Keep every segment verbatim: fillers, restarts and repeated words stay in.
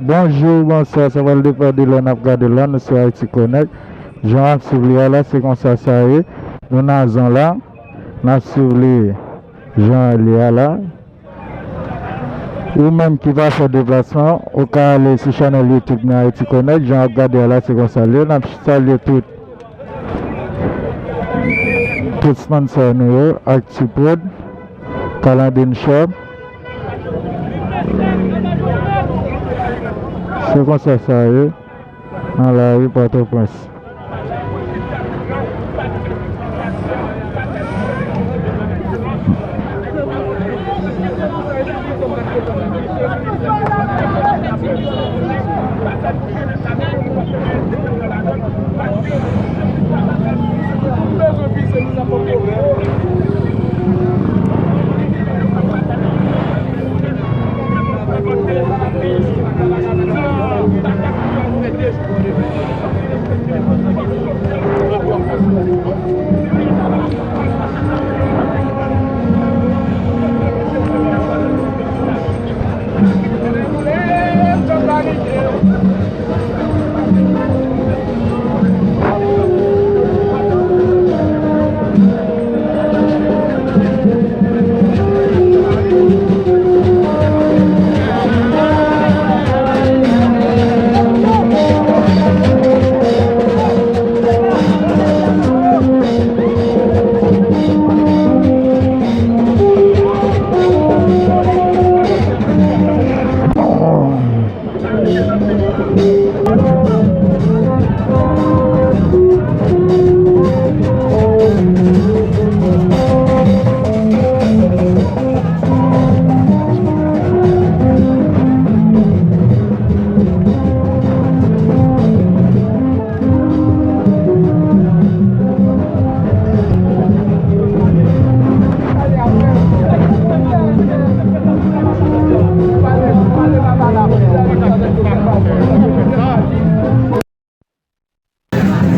Bonjou, bonswa, sa pral depann de lè n ap gade la, nou sou Ayiti Konèk. Jan w ap swiv li a la, se konsa sa ye. Nou nan zòn la, n ap swiv li jan l ye a la. Ou menm ki pa fè deplasman, ou ka ale sou chanèl YouTube nan Ayiti Konèk, jan w ap gade a la, se konsa l ye. N ap salye tout Tout sponsò nou yo, Actu Prod, Kalandin Shop. Se konsa sa ye nan lari Pòtoprens.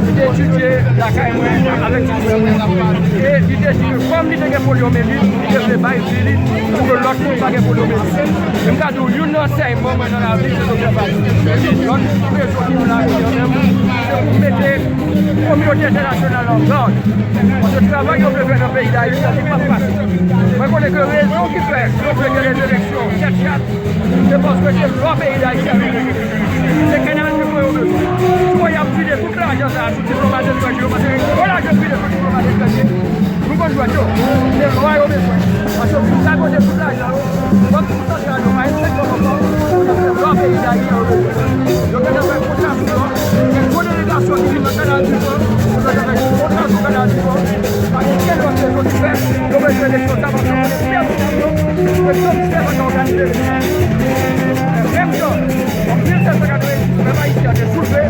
Li te etidye lakay mwen avèk ti frè mwen. E li te di ke kòm li te gen polyomelit, li te vle bay fi li pou ke lòt moun pa gen polyomelit. E m ka di w, youn nan ansèyman mwen nan lavi, se Doktè Fadou. Lòt rezon ki m la jodi an menm, se pou mete kominote entènasyonal an gad. Paske travay yo vle fè nan peyi Dayiti an, li p ap fasil. Mwen konnen ke rezon ki fè yo vle gen lèzeleksyon tèt chat, se paske se lò peyi Dayiti a yo vle gen. Se Kanal Difon yo bezwen. Sinon, y ap vide tout lajan sa a sou diplomasi etranje yo, paske gwo lajan vide sou diplomasi etranje. Nou konn jwèt yo. Se lwa yo bezwen. Paske pou sa kote tout lajan yo, bank santral yo pa gen senk kòb ankò pou yo fè lwa peyi Dayiti a yo bezwen. Yo gentan fè kontra sou lwa. Gen gwo delegasyon ki vin nan Kanal Difon pou yo ta fè kontra sou Kanal Difon. Pa gen kenn lòt rezon ki fè yo bezwen eleksyon sa, paske yo konnen pèp yo, se komisè pa ka òganize eleksyon. Menm jan, an mil sèt san katrevenndis, pèp ayisyen an te soulve,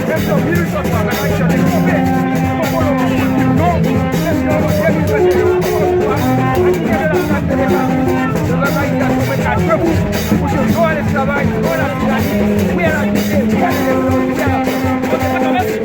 menm jan an mil uit san twa, pèp ayisyen an te kanpe pou kolon pou di non, menm jan an de mil venteyen, ankò yon fwa, ayisyen de la Fratènite, pèp ayisyen an te mete a debou pou di non a lesklavay, non a latirani, wi a la diyite, wi a lelevasyon, wi a la fòs. Mèsi.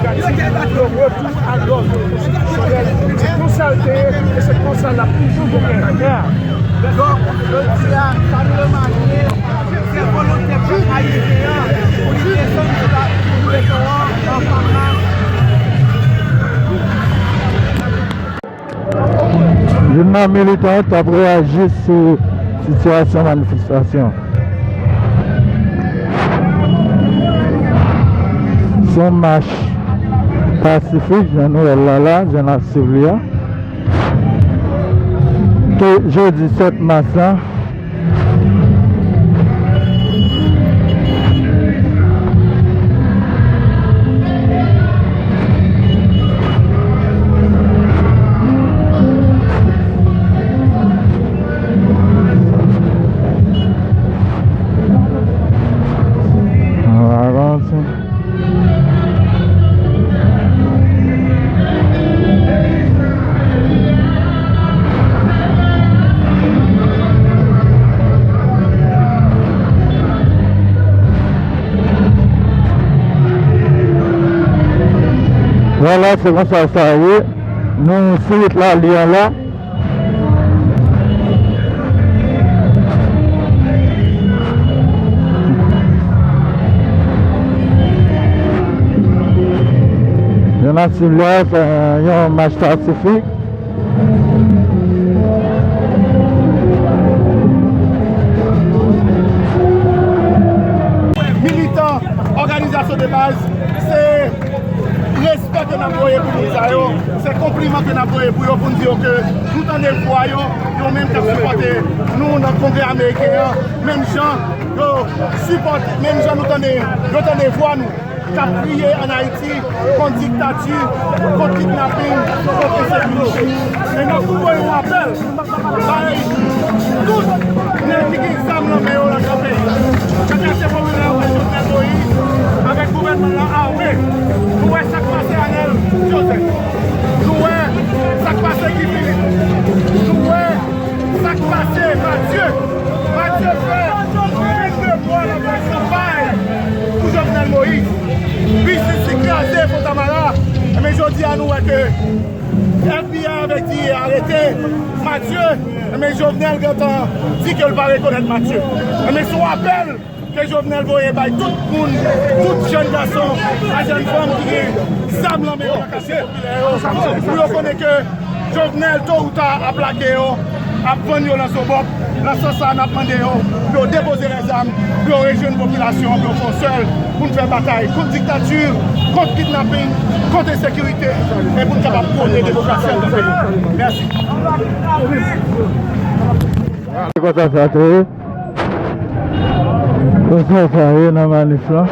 Yo retoun a lòd konstitisyonèl, se konsa l te ye, e se konsa l ap toujou pou pèp la. Donk, jodi a, sa nou remake, se volonte pèp ayisyen an pou li desann sou la, sou beton an, ansanm. Youn nan militan t ap reyaji sou sitiyasyon manifestasyon. Se yon mach pasifik, jan nou wè l la la, jan n ap swiv li a. Ke jodi sèt mas la, Vwala, se konsa sa ye. Nou sou wout la, li an la. Yon mach sivil, yon mach pasifik. Militan, òganizasyon de baz, se respè ke n ap voye pou moun sa yo, se konpliman ke n ap voye pou yo, pou n di yo ke nou tande vwa yo, yo menm k ap sipòte nou nan Kongrè ameriken an, menm jan yo sipòte, menm jan nou tande, yo tande vwa nou k ap kriye ann Ayiti kont diktati, kont kidnaping, kont ensekirite. E n ap voye yon apèl bay tout nèg ki gen zam nan men yo lakay peyi a. K ap chache popilè yo bay Jovenel Moïse avèk gouvènman l lan ame. Nou wè sa k pase Arnel Joseph. Nou wè sa k pase Guy Philippe. Nou wè sa k pase Mathieu. Mathieu fè vennde mwa l ap fè kanpay pou Jovenel Moïse. Biznis li kraze Fontamara. Enben, jodi a, nou wè ke FBI avèk D E A arete Mathieu. Enben, Jovenel gentan di ke l pa rekonèt Mathieu. Enben, se yon apèl ke Jovenel voye bay tout moun, tout jèn gason ak jèn fanm ki gen zam nan men yo, pou yo konnen ke Jovenel, to ou ta, ap lage yo, ap vann yo nan zobòp. Nan sans sa a, n ap mande yo pou yo depoze lèzam, pou yo rejwenn popilasyon an, pou yo fè yon sèl, pou n fè batay kont diktati, kont kidnaping, kont ensekirite, e pou n kapab pwone demokrasi an nan peyi. Mèsi. Se konsa sa te ye. Konsa sa ye nan manif lan.